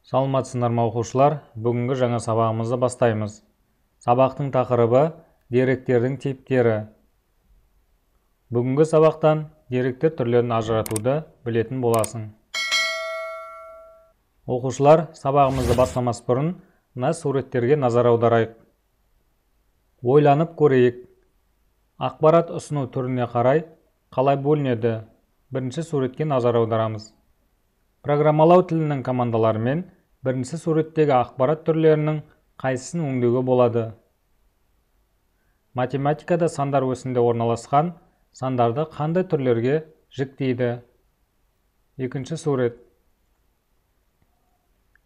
Саламатсыздар ма, оқушылар? Бүгінгі жаңа сабағымызды бастаймыз. Сабақтың тақырыбы деректердің типтері. Бүгінгі сабақтан деректер түрлерін ажыратуды білетін боласың. Оқушылар, сабағымызды бастамас бұрын мына суреттерге назар аударайық. Ойланып көрейік. Ақпарат ұсыну түріне қарай қалай бөлінеді? Бірінші суретке назар аударамыз. Программалау тілінің командаларымен бірінші суреттегі ақпарат түрлерінің қайсысын өңдеуге болады? Математикада сандар өсінде орналасқан сандарды қандай түрлерге жіктейді? Екінші сурет.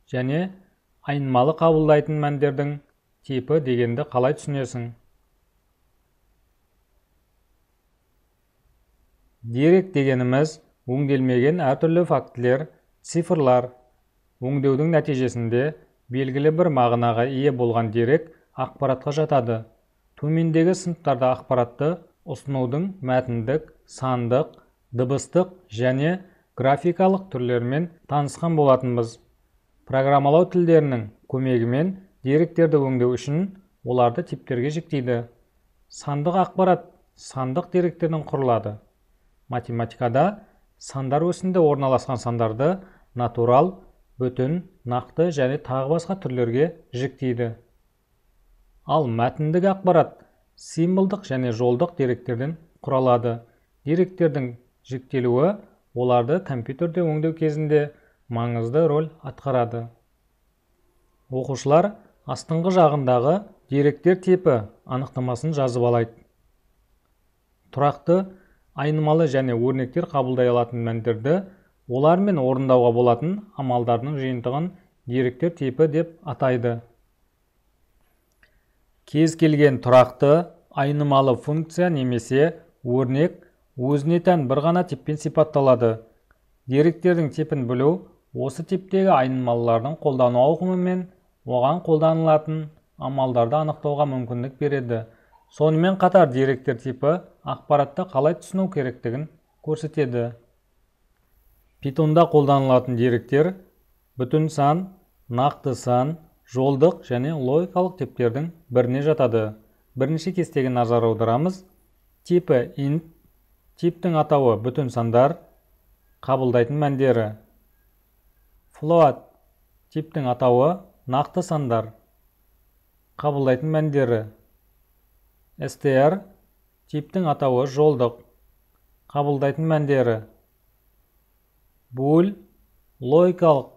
Және айнымалы қабылдайтын мәндердің типі дегенді қалай түсінесің? Дерек дегеніміз өңделмеген әртүрлі фактілер, цифрлар. Өңдеудің нәтижесінде белгілі бір мағынаға ие болған дерек ақпаратқа жатады. Төмендегі сыныптарда ақпаратты ұсынудың мәтіндік, сандық, дыбыстық және графикалық түрлерімен танысқан болатынбыз. Программалау тілдерінің көмегімен деректерді өңдеу үшін оларды типтерге жіктейді. Сандық ақпарат сандық деректерден құрылады. Математикада сандар өсінде орналасқан сандарды натурал, бүтін, нақты және тағы басқа түрлерге жіктейді. Ал мәтіндік ақпарат символдық және жолдық деректерден құралады. Деректердің жіктелуі оларды компьютерде өңдеу кезінде маңызды роль атқарады. Оқушылар, астыңғы жағындағы деректер типі анықтамасын жазып алайық. Тұрақты, айнымалы және өрнектер қабылдай алатын мәндерді олармен орындауға болатын амалдардың жиынтығын деректер типі деп атайды. Кез келген тұрақты, айнымалы функция немесе өрнек өзіне тән бір ғана типпен сипатталады. Деректердің типін білу осы типтегі айнымалылардың қолдану ауқымы мен оған қолданылатын амалдарды анықтауға мүмкіндік береді. Сонымен қатар деректер типі ақпаратты қалай түсіну керектігін көрсетеді. Питонда қолданылатын деректер бүтін сан, нақты сан, жолдық және логикалық типтердің біріне жатады. Бірінші кестеге назар аударамыз. Типі int, типтің атауы бүтін сандар, қабылдайтын мәндері. Float, типтің атауы нақты сандар, қабылдайтын мәндері. Str, типтің атауы жолдық, қабылдайтын мәндері. Bool, логикалық,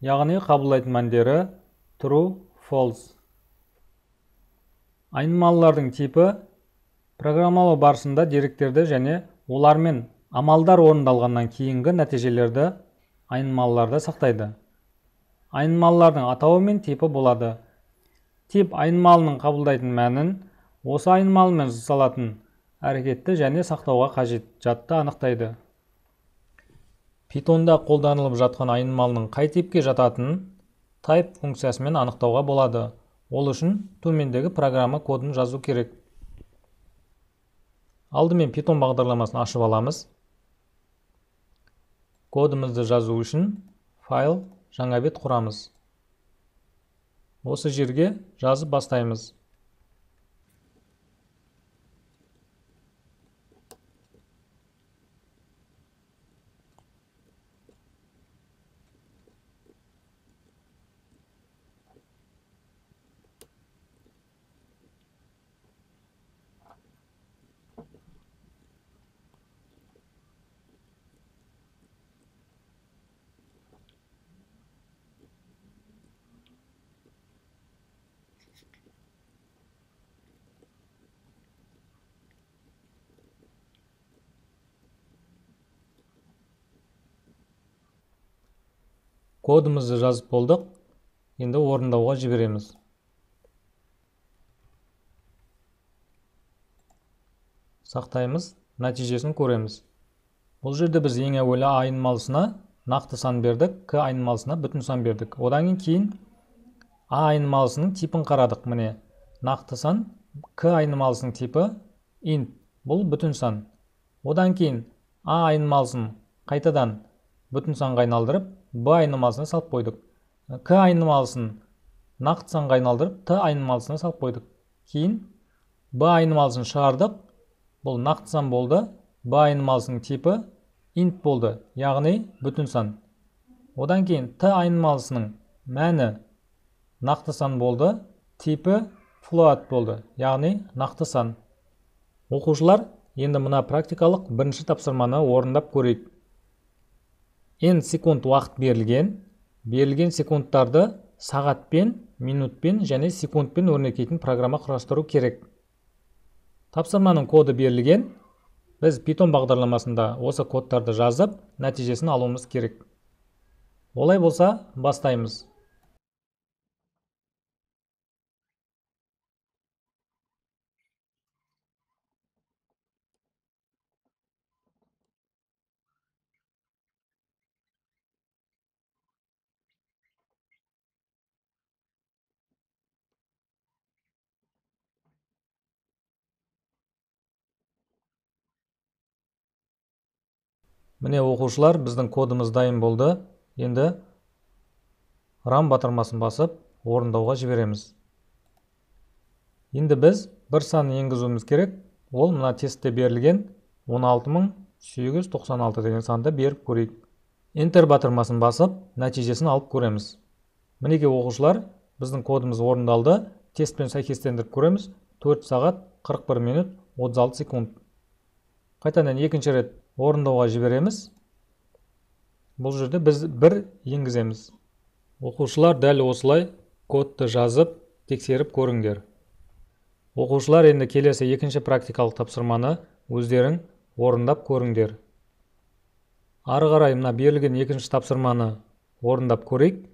яғни қабылдайтын мәндері true, false. Айнымалылардың типі программалау барысында деректерді және олармен амалдар орындалғаннан кейінгі нәтижелерді айнымалыларда сақтайды. Айнымалылардың атауы мен типі болады. Тип айнымалының қабылдайтын мәнін, осы айнымалымен жасалатын әрекетті және сақтауға қажет жадты анықтайды. Питонда қолданылып жатқан айнымалының қай типке жататынын type функциясымен анықтауға болады. Ол үшін төмендегі программа кодын жазу керек. Алдымен Python бағдарламасын ашып аламыз. Кодымызды жазу үшін файл, жаңа бет құрамыз. Осы жерге жазып бастаймыз. Кодымызды жазып болдық, енді орындауға жібереміз. Сақтаймыз, нәтижесін көреміз. Бұл жерде біз ең әуелі А айнымалысына нақты сан бердік, К айнымалысына бүтін сан бердік. Одан кейін А айнымалысының типін қарадық. Міне, нақты сан, К айнымалысының типі int, бұл бүтін сан. Одан кейін А айнымалысын қайтадан бүтін санға айналдырып, Б айнымалысына салып қойдық. К айнымалысын нақты санға айналдырып, Т айнымалысына салып қойдық. Кейін Б айнымалысын шығардық. Бұл нақты сан болды. Б айнымалысының типі int болды, яғни бүтін сан. Одан кейін Т айнымалысының мәні нақты сан болды, типі float болды, яғни нақты сан. Оқушылар, енді мына практикалық бірінші тапсырманы орындап көрейік. N секунд уақыт берілген. Берілген секундтарды сағатпен, минутпен және секундпен өрнектейтін программа құрастыру керек. Тапсырманың коды берілген. Біз Python бағдарламасында осы кодтарды жазып, нәтижесін алуымыз керек. Олай болса, бастаймыз. Міне оқушылар, біздің кодымыз дайын болды. Енді Run батырмасын басып, орындауға жібереміз. Енді біз бір сан енгізуіміз керек. Ол мына тестте берілген 16896 деген санды беріп көрейік. Enter батырмасын басып, нәтижесін алып көреміз. Мінекей оқушылар, біздің кодымыз орындалды. Тестпен сәйкестендіріп көреміз. 4 сағат 41 минут 36 секунд. Қайтадан екінші рет орындауға жібереміз. Бұл жерде біз бір енгіземіз. Оқушылар, дәл осылай кодты жазып, тексеріп көріңдер. Оқушылар, енді келесі екінші практикалық тапсырманы өздерің орындап көріңдер. Ары қарай мына берілген екінші тапсырманы орындап көрейік.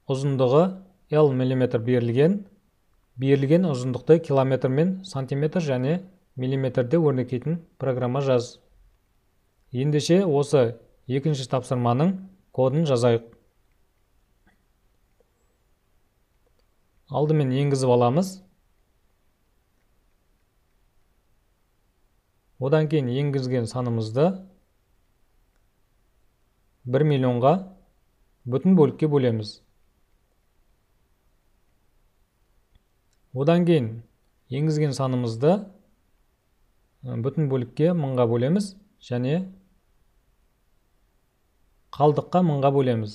Ұзындығы L миллиметр берілген. Берілген ұзындықты километр мен сантиметр және миллиметрде өрнектейтін программа жаз. Ендеше осы екінші тапсырманың кодын жазайық. Алдымен енгізіп аламыз. Одан кейін енгізген санымызды 1 миллионға бүтін бөлікке бөлеміз. Одан кейін енгізген санымызды бүтін бөлікке 1000-ға бөлеміз және қалдыққа 1000-ға бөлеміз.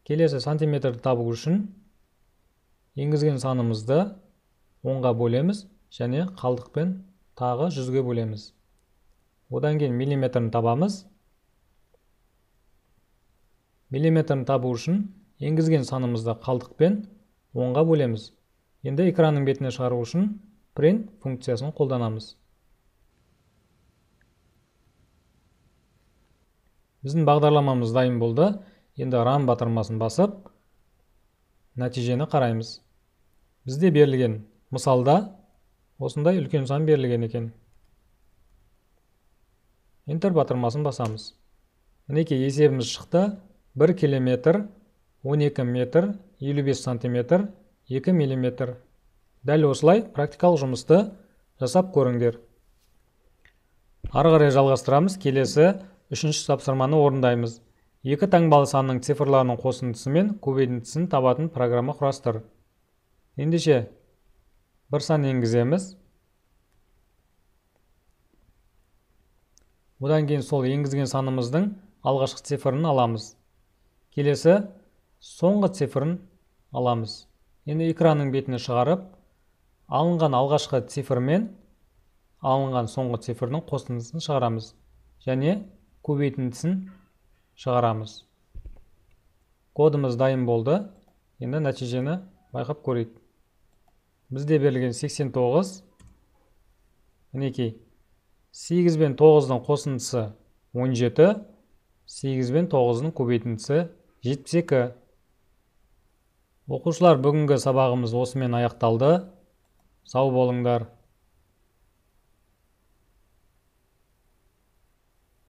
Келесі сантиметрді табу үшін енгізген санымызды 10-ға бөлеміз және қалдықпен тағы 100-ге бөлеміз. Одан кейін миллиметрін табамыз. Миллиметрін табу үшін енгізген санымызды қалдықпен 10-ға бөлеміз. Енді экранның бетіне шығару үшін print функциясын қолданамыз. Біздің бағдарламамыз дайын болды. Енді Run батырмасын басып, нәтижені қараймыз. Бізде берілген мысалда осындай үлкен сан берілген екен. Enter батырмасын басамыз. Мінекей есебіміз шықты. 1 километр, 12 метр, 55 сантиметр, 2 миллиметр. Дәл осылай практикалық жұмысты жасап көріңдер. Ары қарай жалғастырамыз. Келесі үшінші тапсырманы орындаймыз. Екі таңбалы санның цифрларының қосындысы мен көбейтіндісін табатын программа құрастыр. Ендеше бір сан енгіземіз. Одан кейін сол енгізген санымыздың алғашқы цифрын аламыз. Келесі соңғы цифрын аламыз. Енді экранның бетіне шығарып, алынған алғашқы цифр мен алынған соңғы цифрдің қосындысын шығарамыз және көбейтіндісін шығарамыз. Кодымыз дайын болды. Енді нәтижені байқап көрейік. Бізде берілген 89. Мінекей 8 бен 9-дың қосындысы 17, 8 бен 9-дың көбейтіндісі 72. Оқушылар, бүгінгі сабағымыз осымен аяқталды. Сау болыңдар.